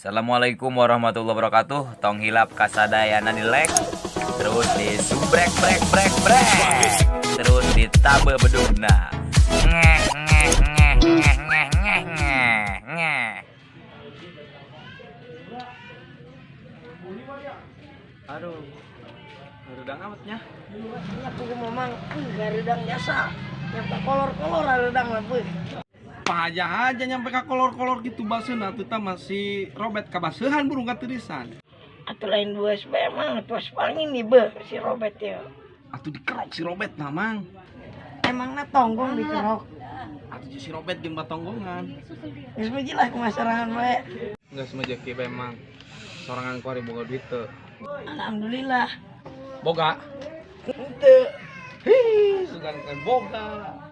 Assalamualaikum warahmatullahi wabarakatuh. Tong hilap kasadayana di like, terus di subrek brek brek brek, terus ditabe bedugna. Ngeh ngeh ngeh ngeh ngeh ngeh ngeh ngeh. Aduh, hareudang amat nya. Nya kuku mamang, gareudang jasa. Nyampe kolor-kolor hareudang lah beuh. Pahaja-haja nyampe ka kolor-kolor gitu baseuna atuh tah masih Robert kabaseuhan burung katirisan. Atuh lain buas bae mah, tuas paling nih beuh si Robert ya. Atuh dikerok si Robert nah mang. Emangna tonggong dikerok? Atuh si Robert jeung batonggongan. Geus mah lah kumaha sorangan bae. Geus mah jeki bae mang. Sorangan ku ari boga duit teu. Alhamdulillah. Boga. Henteu. Hih, sugan teh boga.